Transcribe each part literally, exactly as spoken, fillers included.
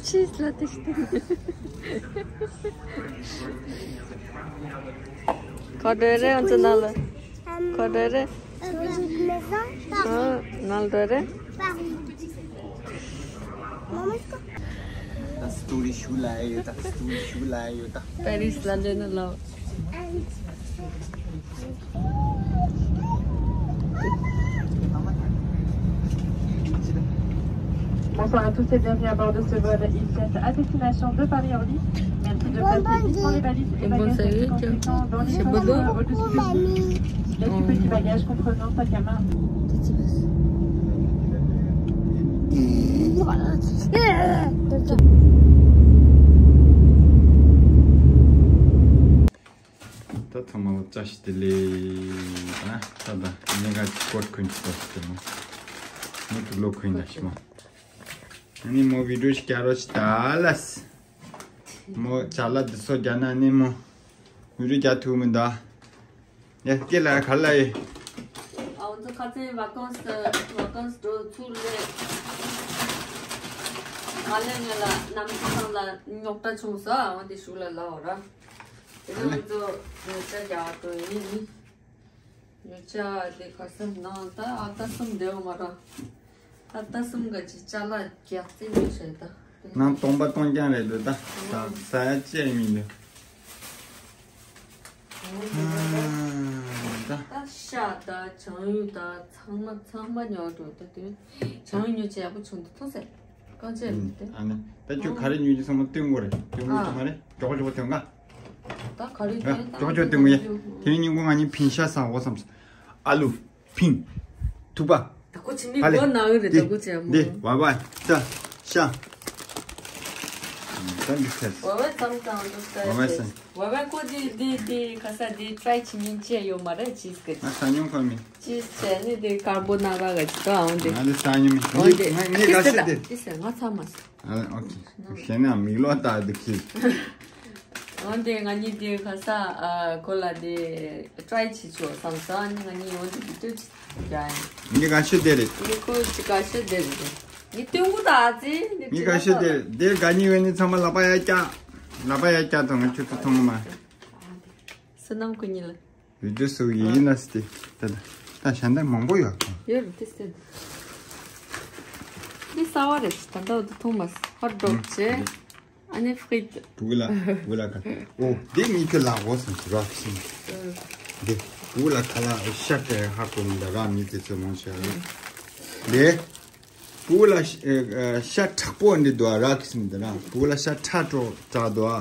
ཕྱིས་ལ་དེ་ཞིག་གོ་འདྲ་རེད། ང་ཚོ་ནང་ལ་གོ་འདྲ་རེད། ཨ། ནང་འདྲ་རེད། ད་སི་ཏོ་རི་ཞུ་ལ་ཡོད། ད་སི་ཏོ་རི་ཞུ་ལ་ཡོད། ད་པེ་རིས་ལ་འདྲེན་ན་ལོ། Bonsoir à tous et bienvenue à bord de ce vol Iljet à destination de Paris-Orly. Merci de passer doucement les valises et bagages conséquents dans les coffres au-dessus de vous. Quelques petits bagages comprenant sac à main. ད་ཚང་མ་ལ་བཀྲ་ཤིས་བདེ་ལེགས། ད་ད་ད་ཉེ་ག་ཅིག་སྐོར་ཁོན་ཅིག་ཏོ་ཞིག་དེ་མོ་ཉེ་དུ་ལོ་ཁོན་ད་ཞིག་མོ། ཨ་ནི་མོ་བི་ཌིའོ་ཞིག་རྒྱག་རོགས་ཞིག་ད་ལས། མོ་ཅ་ལག་འདི་ཚོ་རྒྱག་ན་ནི་མོ་བི་ཌིའོ་རྒྱག་ཐུབ་མི་འདུག་ཡ་སྐད་ལ་ག་ལ་ཡེ། ཨ་འོ་ཚོ་ཁ་ཚན་ཝ་ཀོན་སི་ཝ་ཀོན་སི་འགྲོ་ཚུར་ལས། ང་ལས་ངས་ལ་ནམ་རྒྱུན་ཚང་ལ་རྙོག་དྲ་བྱུང་ས་འོ་དེ་ཞུ་ལ་ལ་འོ་ར། དེ་ནས་ང་ཚོ་ཉོ་ཆ་རྒྱག་འགྲོ་ཡིན། ཉོ་ཆ་དེ་ག་ས་ནང་ད་ཨ་ད་གསུམ་བསྡད་འོ་མ་ར། ད་ལྟ་གསུམ་ག་ཅིག་ཅ་ལག་རྒྱག་རྩིས་མི་བྱེད་ད། ནང་སྟོང་པ་སྟོང་རྐྱང་རེད་འདུག་ད་ཟ་ཡ་ཅི་ཡང་མི་འདུག་ད་ད་ཤ་ད་བྱང་ཡུ་ད་ཚང་མ་ཚང་མ་ཉོ་འགྲོ་ད་དུས་བྱང་ཡུ་ཉོ་ཆ་ཡག་པོ་བྱུང་འདུག་ཐུག་ཟེར་གང་བྱས་མི་དེ། ཨ་ནི་ད་ཁྱོད་ག་རེ་ཉོ་རྒྱུ་ཚང་མ་སྟོན་དགོས་རེད། སྟོན་དགོས་ཚང་མ་རེད། མགྱོགས་མགྱོགས་སྟོན་ག་ད་ག་རེ་སྟོན་ད་མགྱོགས་མགྱོགས་སྟོན་དགོས་ཡ། དེ་རིང་ཉིན་གུང་ང་གཉིས་ཕིང་ཤ་ཟ་འོ་བསམ་སོང་། ཨ་ལུ། ཕིང་། ཐུག་པ། ད་ཁོ་ཕྱི་མི་ཧ་ལས། སྒོ་ནང་རེད་འདི་ད་སྒོ་ཅན་འདི་མོ། ཝ་ཝ་ད་ཤ། ད་འདི་ཚེ། ཝ་ཝ་ཙམ་ཙམ་འདུག་ད་ཝ་ཝ་ཡ་ཟེར། ཝ་ཝ་ཁོ་འདི་འདི་འདི་ཁ་ས་འདི་ཊི་རའི་བྱེད་མཁན་ཅི་ཡོད་མ་རེད་ཅིས་གི། ང་ཟ་མྱོང་ཁ་མི། ཅིས་བྱས་ནི་འདི་ཀར་བོ་ན་ར་ག་ཅིག་ཨང་འདི། ང་འདི་ཟ་མྱོང་མི། འོ་འདི་འདི་ངས་ངས་ཁི་ག་སི་ཤོད་ད་དེ། ཁི་སི་ང་ཚ་མ་ཟ། ཨ་ཨོ་ཁེ། ཞེ་ན་མིག་ལོག་ལྟ་འདི་ཁེ། འོན་ཏེ་ང་གཉིས་དེ་ཁ་ས་ཨ་ཁོ་ལ་དེ་ཊི་རའི་བྱེད་ཆོག་བསམ་སོང་། ཨ་ནི་ང་གཉིས་འོན་ཏེ་དེ་ལྟོས་ཅིག་རྒྱག་ཡིན། འདི་ག་ཤོད་དེ་རེད། འདི་ཁོ་ཅི་ག་ཤོད་དེ་རེད། འདི་སྟོན་གོ་ད་ཨ་ཙི་འདི་འདི་ག་ཤོད་དེ་རེད། དེ་ག་གཉིས་ཡོད་ནི་ཚང་མ་ལག་པ་ཡར་བཀྱག་ལག་པ་ཡར་བཀྱག་དང་ང་ཁྱོད་ཚོ་མཐོང་མ། བསོད་ནམས་ཁོ་གཉིས་ལ། བི་ཌིའོ་སུ་ཡིན་ན་སྟེ། ད་ད་ད་ཞན་ད་མང་པོ་ཡོད། ཡོད་རེད་དེ་སྟེ། འདི་གསར་བ་རེད། ད་ལྟ་འོ་དེ་མཐོང་མ་སོང་། ཧོཊ་ཌོག་བྱས། ཨ་ནི་ཧྥི་རིད། བུ་ལ་བུ་ལ་ག་ཨོ་དེ་མི་ཁྱོད་ལ་འོ་སོང་ཞིག་རག་ཤིང་། དེ་བུ་ལ་ཁ་ལ་ཤ་དེ་ཧ་གོ་མི་འདུག་ར་མི་དེ་ཚོ་མང་ཆེ་བ། དེ་བུ་ལ་ཤ་ཁྲག་པོ་འདི་འདུག་རག་ཤིང་འདི་ར་བུ་ལ་ཤ་ཁྲག་དྲོ་དྲག་འདུག་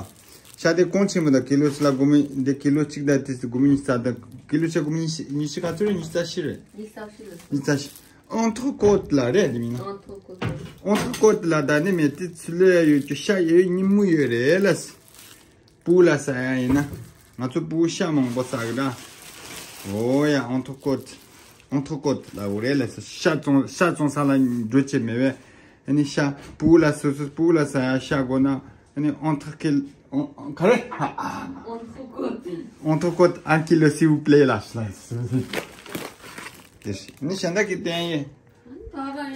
ཤ་དེ་གོང་ཆེན་པོ་དང་ཀི་ལོ་ཅིག་ལ་སྒོར་མོ་འདི་ཀི་ལོ་གཅིག་དང་དེ་ཚོ་སྒོར་མོ་ཉི་ཤུ་རྩ་དང་ཀི་ལོ་ཆ་སྒོར་མོ་ཉི་ཤུ་ཉི་ཤུ་ག་ཚོད་རེད། ཉི་ཤུ་རྩ་བཞི་རེད། ཉི་ཤུ་རྩ་བཞི་རེད། ཉི་ཤུ་རྩ་བཞི། ཨོན་ཐོ་ཀོད་ལ་རེད་དེ་མིན་ན། ཨོན་ཐོ་ཀོད། ཨོན་ཐོ་ཀོད་ལ་ད་ནི་མེད་དེ་ཚུལ་ལས་ཡོད་རྒྱུ་ཤ་ཡོད་ཉིན་མོ་ཡོད་རེད་ལ། སྤུ་ལ་ཟ་ཡ་ཡིན་ན། ང་ཚོ་སྤུ་ཤ་མང་པོ་ཟ་གི་ད། ཨོ་ཡ་ཨོན་ཐོ་ཀོད། ཨོན་ཐོ་ཀོད་ལ་འོ་རེད་ལ་ཤ་བཙོང་ཤ་བཙོང་ས་ལ་འགྲོ་ཆེ་མེད་པས། ཨ་ནི་ཤ་སྤུ་ལ་སོ་སོ་སྤུ་ལ་ཟ་ཡ་ཤ་དགོས་ན། ཨ་ནི་ཨོན་ཐོ་ཀེལ་ཨོན་ག་རེ། ཨོན་ཐོ་ཀོད། ཨོན་ཐོ་ཀོད་ཨན་ཀི་ལོ་སི་བུ་པླེ་ལ་ཤ། དེ་ནི་ཤ་འདྲ་གི་བསྟན་ཡེ།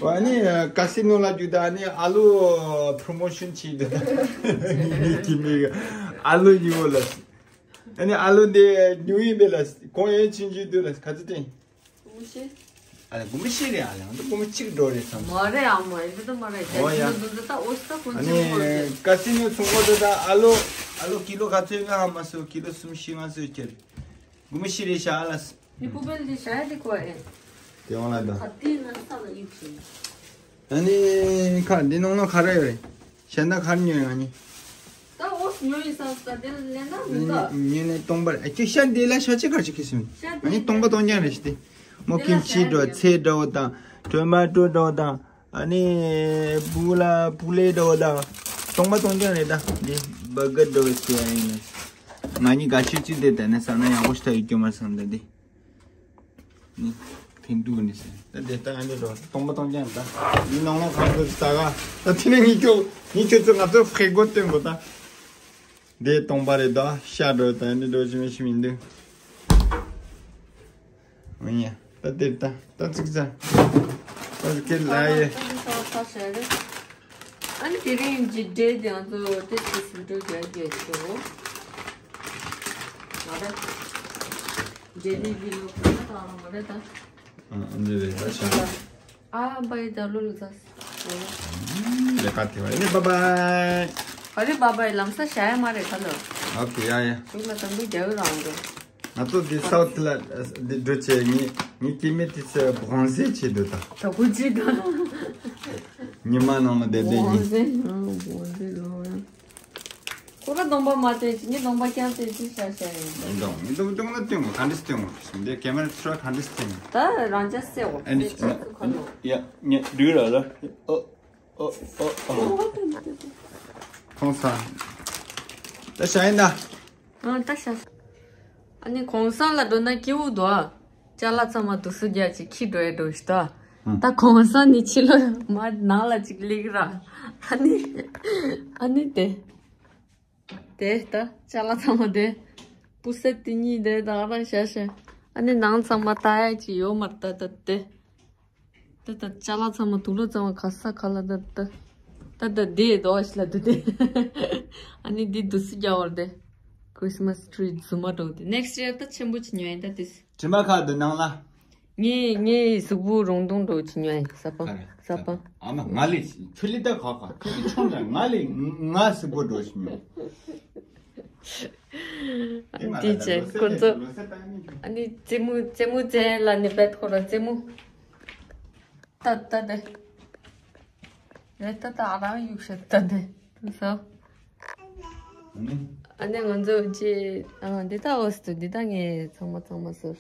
ཨ་ནི་ཀ་སི་ནོ་ལ་རྒྱུ་ད་ནི་ཨ་ལུ་པྲོ་མོ་ཤོན་བྱེད་འདུག་ད་ནི་ཀི་མི་གི་ཨ་ལུ་ཉོ་ལ། ཨ་ནི་ཨ་ལུ་འདི་ཉོ་ཡིན་པས་ལ་གོང་ཡན་ཆིན་ཅི་འདུག་ལ་ག་ཚོད་བསྟན། སྒོར་མོ་བཞི། ཨ་ལ་སྒོར་མོ་བཞི་རེད། ཨ་ལ་ང་ཚོ་སྒོར་མོ་གཅིག་འགྲོ་རེད་བསམ། མ་རེད་ཨ་མ་ཡིན་འདི་ད་མ་རེད། ཨོ་ཡ། འདི་འདི་ད་ཨོ་སི་ད་ཀོན་ཨ་ཅི་ནི་མོ་རེད། ཀ་སི་ནོ་ཚོང་པ་དེ་ད་ཨ་ལོ་ཨ་ལོ་ཀི་ལོ་ག་ཚོད་ང་ཧ་མ་སོ་ཀི་ལོ་གསུམ་བཞི་ལྔ་ཚོད་ཁྱེར། སྒོར་མོ་བཞི་རེད་ཤག་ཨ་ལ། ནི་སྤུ་པན་འདི་བྱ་ཡ་དེ་གོ་ཨེ། དེ་འོང་ལ་ད། ཁ་ཏི་ན་ས་ལ་ཡིབ་ཤིང་། ཨ་ནི་ཁ་འདི་ནང་ལ་ཁ་ར་ཡོད་རེད། གཞན་དག་ཁར་ཉོས་ང་གཉིས། ད་ཨོ་ཉོས་ཡིན་ས་ས་དེ་ལ་ལེན་ན་མི་འདུག་ཉོས་ནས་སྟོང་པར་ཨ་ཁྱོད་ཤ་འདི་ལ་ཤ་ཆེ་གར་ཅིག་ཁེ་སིམ། ཤ་ཨ་ནི་སྟོང་པ་སྟོང་རྐྱང་རེད་ཤི་སྟེ། མོ་ཀིམ་ཆི་འགྲོ་ཚེ་འགྲོ་དང་ཊོ་མ་ཊོ་འགྲོ་དང་ཨ་ནི་བུ་ལ་པུ་ལེ་འགྲོ་དང་སྟོང་པ་སྟོང་རྐྱང་རེད། ད་འདི་བར་གར་འགྲོ་ཟེར་ཡ་ཡིན་ནས་ང་གཉིས་དགའ་ཤོས་གཅིག་དེ་ད་ནས་ས་ན་ཡག་པོ་ཞིག་ད་ཡོད་རྒྱུ་མ་སོང་ད་འདི། ནི། ཕན་འདུག་ནི་ཟེར། ད་དེ་ལྟ་ཨ་འདྲ་འགྲོ་སྟོང་པ་སྟོང་རྐྱང་ད། ཡིན་ནང་ལ་གང་ཚོད་ཟ་ག་ད་དེ་ནས་ངས་ཁྱོད་ངས་ཁྱོད་ཚོ་ང་ཚོ་ཧྥེ་གོ་སྟོན་གོ་ད། དེ་སྟོང་པ་རེད་ད་ཤ་འགྲོ་ད་ཨ་འདྲ་འགྲོ་ཅི་མི་ཤི་མི་འདུག་འོ་ཉ་ད་དེ་ལྟ་ད་ཚིག་ཚ། ཨོ་ཁེ་ལ་ཡེ། ཨ་ནི་དེ་རིང་གི་འབྲས་དེ་ང་ཚོ་ཏེ་ཏེ་སི་འགྲོ་རྒྱག་རྒྱག་ཆོག་ང་ར་འབྲས་དེ་བི་ལོ་ཁོ་ན་དང་ང་ར་ད། ཨ་འདི་རེད་ད་ཤ། ཨ་བའི་ད་ལོ་ལོ་ཟ། ལས་ཀ་དེ་བ་ཡིན་བ་བའི། ཨ་རེ་བ་བའི་ལམ་ས་བྱ་ཡ་མ་རེད་ད་ལོ། ཨོ་ཁེ་ཡ་ཡ། ཤུགས་ལ་དམ་པོ་རྒྱག་རང་འགྲོ། ང་ཚོ་འདི་སའུ་ཐི་ལ་འདི་འགྲོ་ཆེ་ངའི་ངའི་སྐྱེ་དམན་དེ་ཚོ་བོང་ཟེ་བྱེད་འདོད་ད། ད་ཁུ་ཅི་ད། ཉི་མ་ནང་ལ་བསྡད་བསྡད་ཡིན། བོང་ཟེ་ཨང་བོང་ཟེ་ལོ། ཁོ་ར་གདོང་པ་མ་བལྟས་ཅི་ངའི་གདོང་པ་ཀྱང་བལྟས་ཅི་ཤ་ཤ་ཡིན་ད། གདོང་མི་གདོང་གདོང་ན་སྟོན་ངོ་ག་འདྲ་སྟོན་ངོ་འདི་ཀེ་མ་ར་ཚུར་ག་འདྲ་སྟོན་ངོ། ད་རང་ཅག་སེ་འོ་ཨ་ནི་ཅི་ཁ་ལོ། ཡ་ཉ་འདུག་ར་ལ་ཨོ་ཨོ་ཨོ་ཨོ། ཁོང་ས་ད་ཤ་ཡིན་ད། ཨ་ད་ཤ། ཨ་ནི་གོང་ས་ལ་འགྲོ་ན་སྐྱིད་པོ་འདུག་ཨ། ཅ་ལག་ཚང་མ་དུ་སུ་རྒྱ་ཅིག་ཁྱི་འགྲོ་ཡ་འགྲོ་ཞིག་ད། ད་གོང་ས་ནི་ཕྱི་ལོ་མ་ནང་ལ་ཅིག་སླེབས་ར། ཨ་ནི་ཨ་ནི་དེ་དེ་ད་ཅ་ལག་ཚང་མ་དེ་པུ་སེ་དེ་གཉིས་དེ་ད་ར་ཤ་ཤ། ཨ་ནི་ནང་ཚང་མ་ལྟ་ཡ་ཅིག་ཡོད་མ་རེད་ད་ད་དེ། ད་ད་ཅ་ལག་ཚང་མ་དུག་ལོག་ཚང་མ་ག་ས་ག་ལ་ད་ད་ད་ད་དེ་དོ་ཞིག་ལ་དུ་དེ། ཨ་ནི་འདི་དུ་སུ་རྒྱ་བར་དེ། Christmas tree རྫུན་མ་འགྲོ་དེ་next year ད་ཆེན་པོ་ཅིག་ཉོ་ཡིན་ད་དེ། དྲི་མ་ཁ་དུ་ནང་ལ། ངའི་ངའི་གཟུགས་པོ་རུང་ཐུང་འགྲོ་ཅིག་ཉོ་ཡིན་ས་པ་ས་པ། ཨ་མ་ང་ལས་ཁྱོད་ལས་ད་ཁ་ཁ་ཁྱོད་ལས་ཆུང་ལ་ང་ལས་ང་གཟུགས་པོ་འགྲོ་ཅིག་ཉོ། འདི་བྱས་ཁོ་ཚོ་ཨ་ནི་རྩེད་མོ་རྩེད་མོ་རྩེ་ལ་ནི་བེད་ཁོ་ར་རྩེད་མོ། ད་ད་དེ། རེད་ད་ད་ཨ་རང་ཡུག་ཤ་ད་དེ། སོ། ཨ་ནི་ང་ཚོ་ཅི་ཨ་འདི་ད་འོ་སི་ཏུ་འདི་ད་ངས་ཚང་མ་ཚང་མ་ཟེར།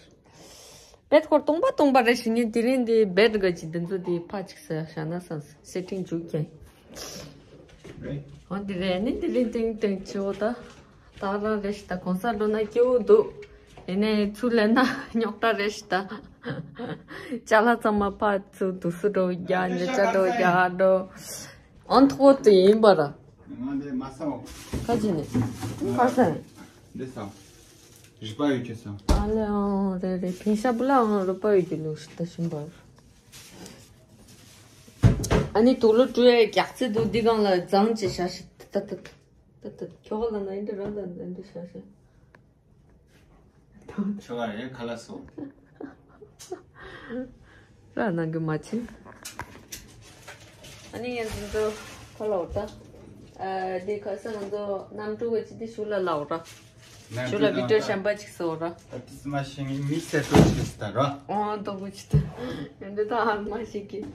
བེད་ཁོ་སྟོང་པ་སྟོང་པ་རེ་ཞིག་ངས་དེ་རིང་འདི་བེད་ག་ཅི་འདི་ཚོ་འདི་ཕ་ཅིག་ཟེར་ཤ་ན་སང་སེ་ཊིང་འཇུག་ཀྱང་། འོ་འདི་རེད་ནི་འདི་རིང་ཏིང་ཏིང་ཆེ་བོ་ད། ད་རང་རེ་ཞིག་ད་གོང་ས་འགྲོ་ན་སྐྱིད་པོ་འདུག་ཡིན་ནའི་ཚུར་ལེན་ན་རྙོག་དྲ་རེ་ཞིག་ད། ཅ་ལག་ཚང་མ་ཕར་ཚུར་དུ་སུ་འགྲོ་རྒྱ་ཉེ་ཆ་འགྲོ་རྒྱ་འགྲོ། ཨོན་ཐོག་ཏུ་ཡིན་པ་ར། ང་འདི་མ་ཟ་བ། ཁ་ཅི་ནས། ཁ་ཟ། འདི་ཟ། རིག་པ་ཡོད་ཀྱི་ཟ། ཨ་ལེ་ཨང་རེ་རེ་ཕིང་ཤ་བུ་ལ་ཨང་རིག་པ་ཡོད་ཀྱི་ལུགས་ཤིག་ད་ཤིང་པ། ཨ་ནི་དུག་ལོ་བཀྲུ་ཡའི་རྒྱག་རྩེ་འདུག་འདི་སྒང་ལ་བརྫངས་བྱས་བཞག་ཤིག་ད་ད་ད་ད་ད་ཁྱོ་ག་ལ་ན་ཡིན་འདྲ་རང་ད་འདི་བཞག་ཤིག་ཆོ་ག་རེ་ཁ་ལ་སོ། ར་ནང་གི་མ་ཆེ། ཨ་ནི་ངས་འཛིན་ཚོ་ཁ་ལ་འོ་ད། ཨ་འདི་ཁ་ས་ང་ཚོ་གནམ་གྲུ་ག་ཅི་འདི་ཞུ་ལ་ལ་འོ་ར། ཞུ་ལ་བི་ཏྲ་ཤམ་པ་ཅིག་སོ་ར། ཨ་ཏི་སི་མ་ཤེས་ངའི་མི་སེ་ཏོ་ཅིག་སྟ་ར། ཨོ་ཏོ་གུ་ཅི་ཏ། འདི་ད་ཨ་མ་ཤེས་ཀི།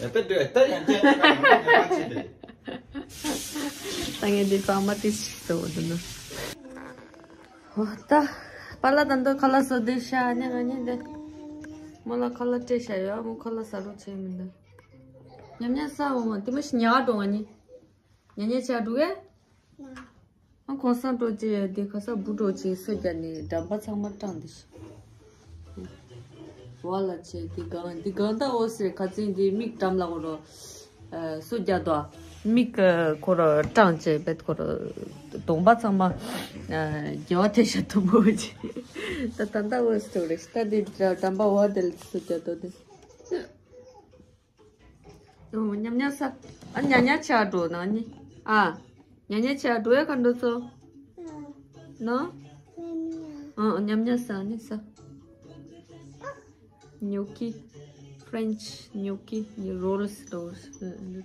ཨེ་ཏ་དུ་ཨེ་ཏ་ཡང་ཅན་ད་ངས་འདི་ཚང་མ་ཏི་ཞིག་སོ་འདི་ནི། ཧོ་ད། པཱ་ལགས་ད་འདི་ཁ་ལག་བཟོ་བསྡད་ཤག་ཨ་ནི་ང་གཉིས་འདི། མོ་ལ་ཁ་ལག་སྤྲད་བཞག་ཡོད། མོ་ཁ་ལག་ཟ་རོགས་བྱས་མི་འདུག་ཉམས་ཉམས་ཟ་འོང་བ་དེ་མ་ཤི་ཉག་འགྲོ་ང་གཉིས། ཉག་ཉག་ཆགས་འགྲོ་གས། ཨ་ཁོང་སང་འགྲོ་ཅེས་དེ་ཁ་ས་བུ་འགྲོ་ཅེས་སོ་རྒྱ་ནས་འགྲམ་པ་ཚང་མ་སྐྲངས་འདི་ཤི། བ་ལ་ཆེ་དེ་གང་དེ་གང་ད་འོ་ཟེར་ཁ་ཚིན་དེ་མིག་འགྲམ་ལ་འོ་རོ། སོ་རྒྱ་དོ། མིག་ཁོ་ར་སྐྲངས་བྱས་བེད་ཁོ་ར། གདོང་པ་ཚང་མ། རྒྱལ་བ་ཐེ་ཤ་ཐུབ་པོ་བྱས། ད་ད་ད་འོ་སྟོ་རེ་ད་དེ་འགྲམ་པ་བ་དེ་ལ་སོ་རྒྱ་དོ་དེ། ཨོ་ཉམས་ཉམས་ས། ཨ་ཉག་ཉག་ཆགས་འགྲོ་ནང་ནི། ཨ། ཉག་ཉག་ཆགས་འགྲོ་ཡ་ག་འགྲོ་ཚོ། ནོ། ཨ་ཉམས་ཉམས་ས་ནི་ས། ཉོ་ཀི། French ཉོ་ཀི་ནི་rolls rolls།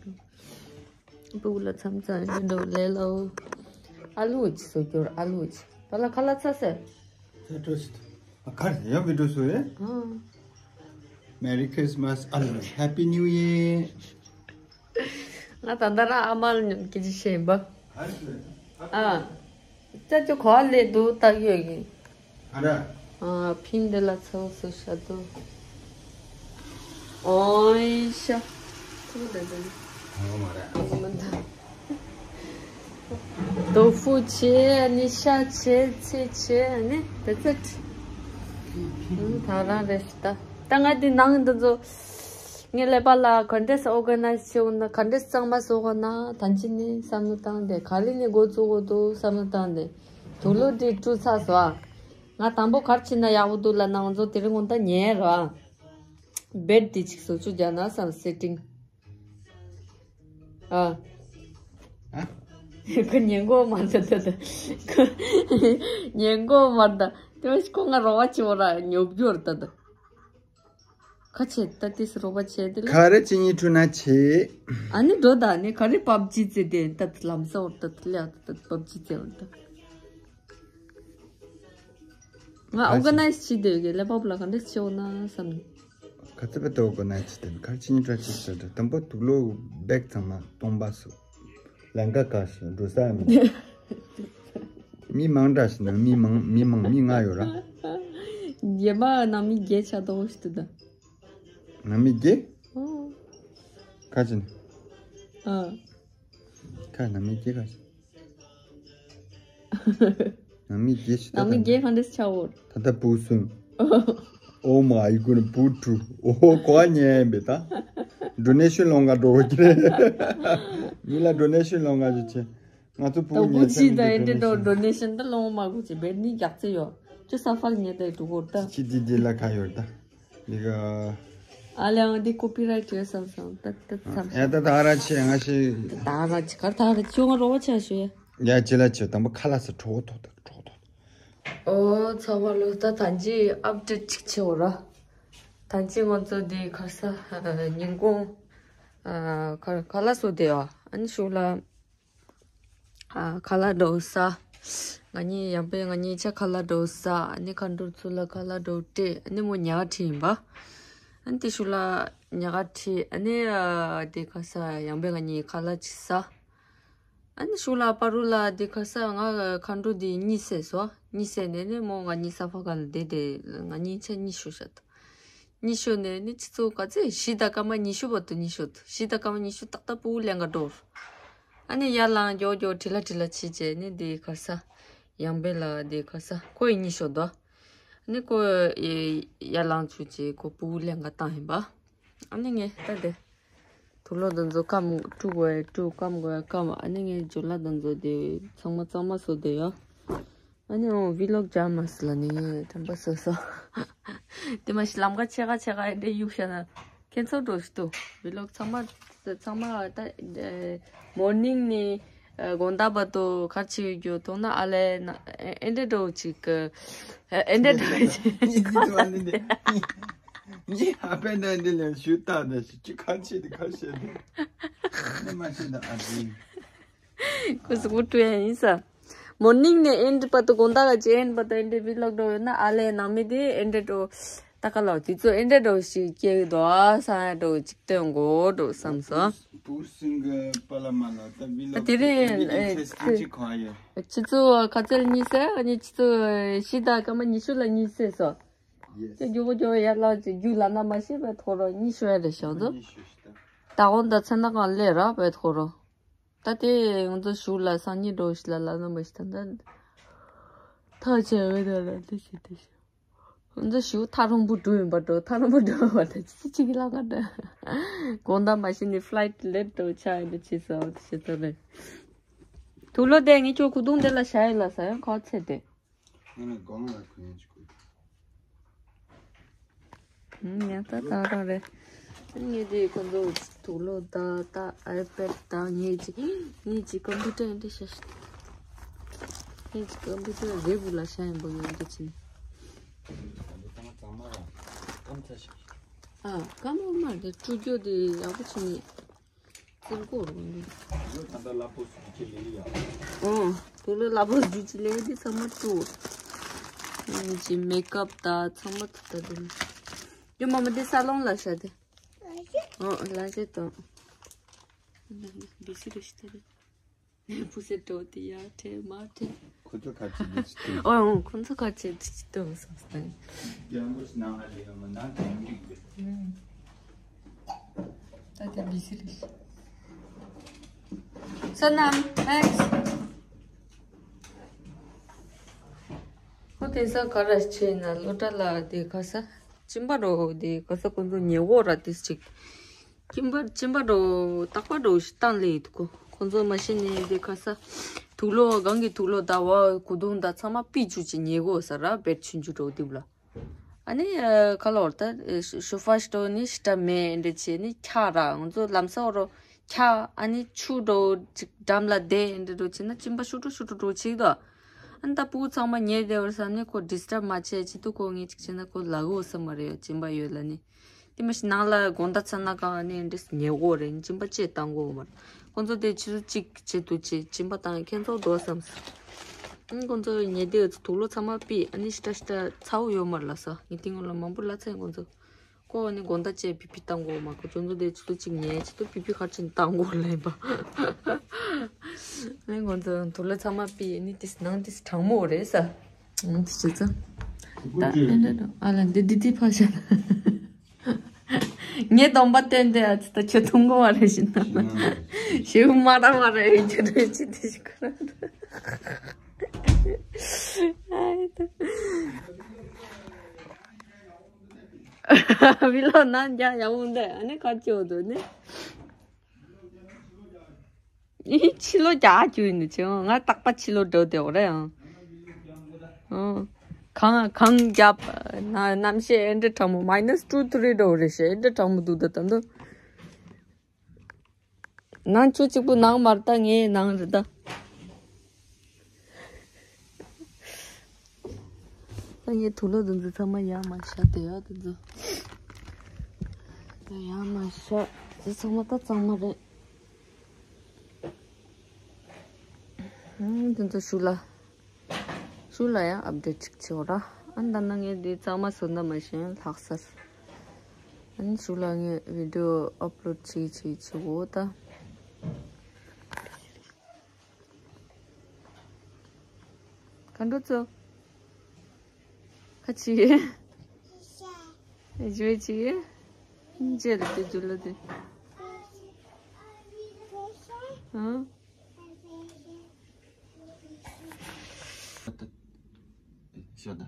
པུ་ལ་མཚམས་མཚམས་འདི་འདྲ་ལས་ལ། ཨ་ལུ་ཅི་བཟོ་རྒྱུར་ཨ་ལུ་ཅི། པ་ལ་ཁ་ལ་ཚ་སེ། ཚ་འགྲོ་ཞིག་ཨ་ཁར་ཡང་བི་འགྲོ་སོ་ཡེ། ཨ། Merry Christmas ཨ་ལུ། Happy New Year། ང་ད་ལྟ་རང་ཨ་མ་ལ་སྐད་ཆ་བཤད་ཡིན་པ། ཨ། ཅ་ཅོ་ག་ལས་འདུག་ལྟ་གི་ཡོད་གི། ཨ་ར། ཨ་ཕིན་དེ་ལ་ཚོགས་སུ་ཤ་དུ། ཨོའི་ཤ། ཐུག་དེ་དེ། ཨོ་མ་ར། ཨོ་མ་ད། དོ་ཕུ་ཆེ་ནི་ཤ་ཆེ་ཚེ་ཆེ་ནི་དེ་ཚེ། ད་རང་རེ་ཤི་ད། ད་ང་དེ་ནང་དུ་ཚོ། ངས་ཀླད་པ་ལ་ག་འདྲས་ཨོར་ག་ནའི་ཛི་བྱེད་དགོས་ན། ག་འདྲས་གཙང་མ་བཟོ་དགོས་ན། ད་ཅི་ནས་བསམ་བློ་བཏང་སྟེ། ག་ལེ་ནས་འགོ་བཙུགས་དགོས་འདུག་བསམ་བློ་བཏང་སྟེ། དུག་ལོག་འདི་བཀྲུས་ཚར་སོང་ཨ། ང་དང་པོ་གར་ཕྱིན་ན་ཡག་པོ་འདུག་ལབ་ན་ང་ཚོ་དེ་རིང་ངོ་ད་ཉལ་རོ་ཨ། བེད་དེ་ཅིག་བཟོ་ཆོག་རྒྱ་ནག་སམ་སེ་ཊིང་། ཨ། ཨ། ཁོ་ཉན་གོ་མ་འདུག་ད་ད། ཁོ་ཉན་གོ་མ་འདུག་དེ་བས་ཁོ་ང་རོགས་པ་བྱེད་འོ་ར་ཉོབ་རྒྱུ་ར་ད་ད། ཁ་ཆེ་ད་དེ་སུ་རོགས་པ་བྱེད་དེ་ལ། ག་རེ་ཅི་ཉི་ཁྲུ་ན་ཆེ། ཨ་ནི་འགྲོ་ད་ནི་ག་རེ་པབ་ཇི་ཙེ་དེ་ད་ལམ་སང་འོ་ད་ལ་ད་པབ་ཇི་ཙེ་འོ་ད། ང་ཨོ་ག་ནའི་ཛི་བྱེད་དེ་གི་ལེ་པབ་ལ་ག་འདྲ་བྱེད་འོ་ན་བསམ་ནི། ག་ཚོད་པ་ཏོ་གོ་ན་ཅི་ཏན་ཁར་ཆིན་ཏྲ་ཅི་ཟེར་ཏེ་དང་པོ་དུག་ལོག་བེག་ཚང་མ་སྟོང་པ་སོ། ལན་ཀ་ཀ་ཞིག་འགྲོ་ས་མི་འདུག་མི་མང་འདྲ་ཞིག་ན་མི་མང་མི་མང་མི་ལྔ་ཡོད་ར། རྒྱ་མ་ནང་མི་བརྒྱད་ཆགས་འདུག་ཞིག་འདུག་ད། ནང་མི་བརྒྱད། ཨོ། ཁ་ཅིན། ཨ། ཁ་ནང་མི་བརྒྱད་ཁ་ཅིན། ནང་མི་བརྒྱད་ཞིག་ནང་མི་བརྒྱད་གང་འདྲས་ཆགས་འོ། ད་ལྟ་བུ་གསུམ། Oh my goodness, བུ་དྲུག་ཨོ་གོ་ཉན་པས་ད། ཌོ་ནེ་ཤན་ལོང་ག་འགྲོ་གི་རེད། མི་ལ་ཌོ་ནེ་ཤན་ལོང་ག་ཅིག་བྱེད། ང་ཚོ་ད་བུ་གུ་ཉན་ཆི་ས་ད་ཨེ་འདྲས་འགྲོ་ཌོ་ནེ་ཤན་ད་ལོང་མ་དགོས་ཅིག་བེད་ནི་རྒྱག་རྩིས་ཡོད། ཅི་ས་ཧྥལ་ཉན་ད་འགྲོ་གོ་ད། ཅི་དེ་དེ་ལ་ཁ་ཡོད་ད། འདི་ག་ཨ་ལས་ཨང་འདི་ཀོ་པི་རའིཊ་ཡོད་བསམ་སོང་ད་ད་བསམ། ཨེ་ད་ད་ར་ཆེ་ང་ཞིག་ད་ར་ཆེ་གར་ད་ར་ཆེ་ང་རོ་བ་ཆ་ཞུ་ཡ། ཡ་ཅི་ལ་ཆེ་དང་པོ་ཁ་ལ་ས་གྲོགས་ཐོག་ད་གྲོགས་ཐོག་ཨོ་ཚང་མ་ལོ་ད་ད་ཅི་ཨབ་ཌེཊ་ཅིག་ཆེ་འོ་ར། ད་ཅི་ང་ཚོ་འདི་ཁ་ས་ཉིན་གུང་ཁ་ཁ་ལ་སོ་དེ་ཨ་ཨ་ནི་ཤུ་ལ། ཨ་ཁ་ལག་འགྲོ་ས། ང་གཉིས་ཡང་པས་ང་གཉིས་ཆ་ཁ་ལག་འགྲོ་ས། ཨ་ནི་ཁ་འགྲོ་ཚུར་ལ་ཁ་ལག་འགྲོ་སྤྲད། ཨ་ནི་མོ་ཉལ་ཁྲིད་ཡིན་པ། ཨ་ནི་དེ་ཤུ་ལ་ཉལ་ཁྲིད། ཨ་ནི་ཨ་དེ་ཁ་ས་ཡང་པས་ང་གཉིས་ཁ་ལག་ཅིག་ཟ། ཨ་ནི་ཤུ་ལ་པ་རུ་ལ་དེ་ཁ་ས་ང་ཁ་འགྲོ་དེ་གཉིད་སད་སོ། གཉིད་སད་ནས་ནི་མོ་ང་གཉིས་ས་ཕ་ག་ལ་བསྡད་དེ་ང་གཉིས་ཆ་གཉིད་ཤོར་ཤག་ད། གཉིད་ཤོར་ནས་ནི་ཆུ་ཚོད་ག་ཚོད་བཞི་དང་སྐར་མ་ཉི་ཤུ་བར་དུ་གཉིད་ཤོར་འདུག་བཞི་དང་སྐར་མ་ཉི་ཤུ་ཏག་ཏག་སྤུ་གུ་ལེན་ག་འགྲོ། ཨ་ནི་ཡར་ལངས་མགྱོགས་མགྱོགས་བྲི་ལ་བྲི་ལ་ཕྱིན་བྱས་ནི་འདི་ག་ས། ཡང་པས་ལ་འདི་ག་ས་ཁོ་ཡི་གཉིད་ཤོར་འདུག་ཨ་ནི་ཁོ་ཡར་ལངས་བྱུང་བྱས་ཁོ་སྤུ་གུ་ལེན་ག་བཏང་ཡིན་པ། ཨ་ནི་ངས་ད་དེ། དུག་ལོག་དེ་ཚོ་སྐམ་བཀྲུ་དགོས་བཀྲུ་སྐམ་དགོས་སྐམ། ཨ་ནི་ངས་ཇོ་ལ་དེ་ཚོ་དེ་ཚང་མ་གཙང་མ་བཟོ་དེ་ཡོད། ཨ་ནི་འོ་བི་ལོག་སྦྱང་མ་སི་ལ་ནི་དྲན་པ་སོ་སོ། དེ་མ་ཤི་ལམ་ཁ་ཆེ་ཁ་ཆེ་ཁ་ཨེ་འདྲ་གཡུག་ཤ་ན། ཁྱེད་ཚོ་འགྲོ་ཤི་ཏོ། བི་ལོག་ཚང་མ་ཚང་མ་ད་མོར་ནིང་ནི་དགོང་དག་བར་དུ་གར་ཆི་ཡོད་རྒྱུ་དོང་ན་ཨ་ལེ་ན་ཨེ་འདྲ་འགྲོ་ཅིག་ཨེ་འདྲ་འགྲོ་ཅིག་ཁ་ས་དེ། ངས་ཨ་ཕའི་འདྲ་འདི་ལས་ཞུ་ད་ད་ཞུ་ཅི་ཁ་ཆེ་དེ་ཁ་ཤས་དེ། ནི་མ་ཤི་ད་ཨ་ཙི། ཁོ་སུ་མོ་ཀྲུ་ཡ་ཡིན་ས། མོར་ནིང་ནས་ཨེན་ཌི་བར་དུ་དགོང་དག་ག་ཅི་ཨེན་ཌི་བར་དུ་ཨེན་ཌི་བི་ལོག་འགྲོ་ཡོད་ན་ཨ་ལས་ནང་མི་དེ་ཨེན་ཌི་འགྲོ། ད་ག་ལ་དུས་ཚོད་ཨེན་ཌི་འགྲོ་ཞིག་སྐྱེ་གི་འདུག་ཨ་ས་ཡ་འགྲོ་ཅིག་སྟོན་དགོས་འགྲོ་བསམ་སོང་། པུ་སིང་གི་པ་ལ་མ་ལ་ད་བི་ལོག་དེ་རིང་ཨེ་ཨེ་ཁེ་སི་ཨེ་ཅི་ཁོ་ཡོད། ཆུ་ཚོད་ཁ་ཚལ་གཉིས་ཟེར་ཨ་ནི་ཆུ་ཚོད་བཞི་དང་སྐར་མ་ཉི་ཤུ་ལ་གཉིས་ཟེར་སོང་། ཡེ་སི། ཅི་རྒྱུ་གོ་རྒྱུ་ཡར་ལ་ཅི་རྒྱུ་ལ་ན་མ་ཤེས་པའི་ཐོ་རོ་གཉིས་ཤོད་ཡ་རེ་ཤོད་འདུག་ད་འོང་ད་ཚེ་ན་གང་ལས་ར་བའི་ཐོ་རོ། ད་དེ་ང་ཚོ་ཞུགས་ལ་སང་ཉིན་འགྲོ་ཞིག་ལ་ལ་ན་མ་ཤི་ད་ད། ཐག་ཆད་བའི་ད་ལ་དེ་ཤི་དེ་ཤི། ང་ཚོ་ཞུགས་ཐག་རིང་པོ་འགྲོ་ཡིན་པ་འགྲོ་ཐག་རིང་པོ་འགྲོ་བ་ད་ཅི་ཅི་གི་ལ་ག་ད། དགོང་དག་མ་ཤི་ནི་ཕ་ལའི་ཊི་ལེ་ཊི་འགྲོ་ཆ་ཡིན་ད་ཅི་ས་བ་དེ་ཤི་ད་རེ། དུག་ལོག་དེ་ངས་ཁྱོད་ཁུ་རྡུང་དེ་ལ་བཞག་ཡོད་ལ་ས་ཡང་ཁ་ཚེ་དེ། ངས་ནི་སྒང་ལ་གུ་ཡངས་ཅིག་གུ། ངས་ད་ད་རང་རེད། ངས་དེ་ཁོ་ཚོ་དུག་ལོག་ད་ད་ཨའི་པེ་ཌི་ད་ངས་ཅིག་ངས་ཅིག་ཀམ་པུ་ཊར་འདི་ཤ་ཤ། ངས་ཅིག་ཀམ་པུ་ཊར་རེད་བུ་ལ་ཤ་ཡིན་པོ་ཡོད་འདི་ཅི་ནི། ཨ་ཀམ་པུ་མ་དེ་བཀྲུ་རྒྱུ་དེ་ཡག་པོ་བྱས་ནས། ཙིར་གོ་རུ་འདུག་ད་ལྟ་ལ་པོ་སུ་ཅི་ལེ་ཡ། ཨོ། དེ་ལོ་ལ་པོ་སུ་ཅི་ལེ་འདི་ཚང་མ་བཀྲུ། ཨ་ཅི་མེ་ཀབ་ད་ཚང་མ་ད་ད་འདུག་ཡོ་མ་མ་འདི་ས་ལོང་ལ་ཤ་དེ། ཨོ་ལ་ཤ་དང་། འདི་སི་རེ་ཤི་ད་རེ། ཕུ་སེ་ཏོ་དེ་ཡ་ཁྲེ་མ་ཁྲེ། ཁོ་ཚོ་ཁ་ཆེ་འདི་ཅི་ཏོ། ཨོ་ཁོ་ཚོ་ཁ་ཆེ་འདི་ཅི་ཏོ་སོང་སྟེ། རྒྱལ་པོ་ནང་ལ་ལས་མ་ན་དེ་མི་རིགས་དེ། ད་དེ་བི་སི་རེད། སོ་ནམ། ཐེངས། ཁོ་དེང་སང་ག་རེ་བྱས་ན་སློབ་གྲྭ་ལ་དེ་ག་ས་གཅིན་པ་རོ་དེ་ག་ས་ཁོ་ཚོ་ཉེ་བོ་ར་དེ་ཅིག་གཅིན་པ་གཅིན་པ་རོ་རྟག་པ་རོ་ཞིག་བཏང་ལེ་ཡིན་ཁོ་ཁོ་ཚོ་མ་ཤི་ནས་དེ་ག་ས་དུག་ལོག་སྒང་གི་དུག་ལོག་ཟླ་བ་གུ་དུང་ད་ཚང་མ་པི་ཅུ་ཅིག་ཉེ་གོ་ས་ར་བེད་ཆུང་ཆུང་རོ་དེ་བ་ལ། ཨ་ནི་ཨ་ཁ་ལོར་ད་ཤུ་ཤུ་ཧྥ་ཤི་ཏོ་ནི་ཤི་ཏ་མེ་འདྲ་བྱས་ནི་ཁྱག་ར་ང་ཚོ་ལམ་སང་རོ་ཁྱག་ཨ་ནི་ཆུ་འགྲོ་ཅིག་འགྲམ་ལ་བསྡད་འདྲ་འགྲོ་བྱས་ན་གཅིན་པ་ཤུ་ཏོ་ཤུ་ཏོ་འགྲོ་ཅིག་དོ། ཨ་ནི་ད་ཕྲུ་གུ་ཚང་མ་ཉལ་བསྡད་པར་བསམ་ནས་ཁོ་ཌི་སི་ཊབ་མ་བྱེད་ཅི་ཏུ་ཁོ་ངས་ཅིག་བྱས་ན་ཁོ་ལ་གོ་ས་མ་རེད་ཡ་གཅིན་པ་ཡོད་ལ་ནི། དེ་མ་གཞི་ནང་ལ་དགོང་དག་ཚ་ན་གང་ནས་འདྲེས་ཉེ་གོ་རེད་གཅིན་པ་ཅེས་བཏང་གོ་མར། ཁོང་ཚོ་དེ་ཆུ་ཚོད་གཅིག་བྱེད་དུ་བྱེད་གཅིན་པ་བཏང་ཁྱེད་ཚོ་འགྲོ་བསམ། ཨང་ཁོང་ཚོ་ཉེ་དེ་དུག་ལོག་ཚང་མ་ཕུད་ཨ་ནི་ཤི་ཏ་ཤི་ཏ་ཚ་བོ་ཡོད་མར་ལ་ས་ངས་དེ་སྔོན་ལ་མང་པོ་ལ་ཚ་ཡིན་ཁོང་ཚོ། ཁོ་ཨ་ནི་དགོང་དག་ཅེས་པི་པི་བཏང་གོ་མ་ཁོ་ཁྱོད་ཚོ་དེ་ཆུ་ཚོད་གཅིག་ཉལ་ཆེད་དུ་པི་པི་ཁར་ཕྱིན་བཏང་གོ་ལེན་པ། ཨ་ནི་ཁོང་ཚོ་དུག་ལོག་ཚང་མ་ཕུད་ཨ་ནི་དེ་ནང་དེ་གྲང་མོ་རེད་ས། ཨང་དེ་ཆུ་ཚོད། ད་ཨེ་འདྲ་འགྲོ་ཨ་ལ་འདི་འདི་འདི་ཕ་ཤ། ངས་སྡོམ་པ་བསྟན་ཏེ་ཨ་ཙི་ད་ཁྱོད་ཐུང་གོ་བ་རེད་ཤི་ན། ཞེའུ་མ་ར་མ་ར་ཡོད་ཀྱི་རེད་ཅི་དེ་ཞིག་ཁོ་ར། ཨ་ད། བི་ལོ་ན་འཇའ་ཡག་པོ་འདི་ཨ་ནི་ཁ་ཅོ་དོ་ནི། ཨི་ཕྱི་ལོ་རྒྱག་རྒྱུ་ཡིན་ནི་ཆེ་ང་རྟག་པ་ཕྱི་ལོ་འགྲོ་དེ་འོ་རེད་ཨང་། ཨང་། གང་གང་རྒྱབ་ན་གནམ་གཤིས་ཨེ་འདྲ་གྲང་མོ་མའི་ནས་ཊུ་ཐི་རི་འགྲོ་རེད་ཤེ་ཨེ་འདྲ་གྲང་མོ་འདུག་ད་ད་འདུག་ནང་ཆུ་གཅིག་པུ་ནང་མར་ད་ངའི་ནང་རེད་ད། ད་ངའི་དུག་ལོག་འདི་ཚོ་ཚང་མ་ཡར་མར་བཞག་དེ་ཡག་འདི་ཚོ། ད་ཡར་མར་བཞག་འདི་ཚང་མ་ད་གཙང་མ་རེད། ཨང་འདི་ཚོ་ཞུ་ལ། ཞུ་ལ་ཡང་ཨབ་ཌེཊ་ཅིག་བྱེད་འོ་ར། ཨ་ད་ནང་ངས་འདི་གཙང་མ་བཟོ་ན་མ་ཤེས་ལྷག་སར། ཨ་ནི་ཞུ་ལ་ངས་བི་ཌི་ཡོ་ཨབ་ལོཌ་བྱེད་བྱེད་བྱེད་འོ་ད། ག་འགྲོ་ཚོ། ཁ་ཆེ། ཇུ་ཆེ། ཇེ་ལ་དེ་ཇུ་ལ་དེ། ཨང་། ཤ་ད།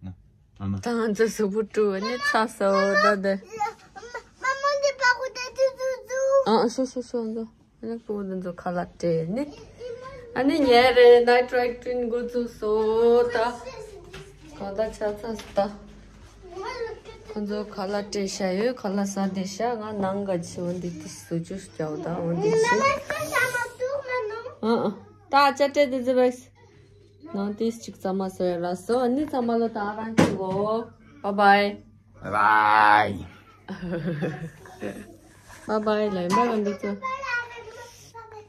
ན། ཨ་མ། ད་ང་ཚོ་གཟུགས་པོ་བཀྲུས་ནས་ཚ་ས་འོ་ད་དེ། ཨ་ཤོ་ཤོ་ཤོ་འདུག་ཨ་ནི་ཕྲུ་གུ་འདི་ཚོ་ཁ་ལག་སྤྲད་ནི། ཨ་ནི་ཉལ་རེད་ནའི་ཊི་རའེ་ཊིན་འགོ་ཚུགས་སོ་ད། གང་ལྟར་ཆ་ཚང་ད། ཁོ་ཚོ་ཁ་ལག་སྤྲད་ཤ་ཡོད་ཁ་ལག་ཟ་བསྡད་ཤ་ང་ནང་ག་ཆི་འོ་འདི་དེ་བཟོ་རྒྱུ་རྒྱག་ད་འོ་འདི་ཆི། ཨ་ཨ། ད་ཨ་ཅག་སྤྲད་དེ་ཟེར་བས། ནང་དེ་གཅིག་ཙམ་མ་བཟོ་ཡ་ལ་སོ་ཨ་ནི་ཚང་མ་ལོ་ད་རང་གཅིག་གོ། Bye bye. Bye bye. Bye bye ལ་ཡིན་པ་ག་འདི་ཚོ།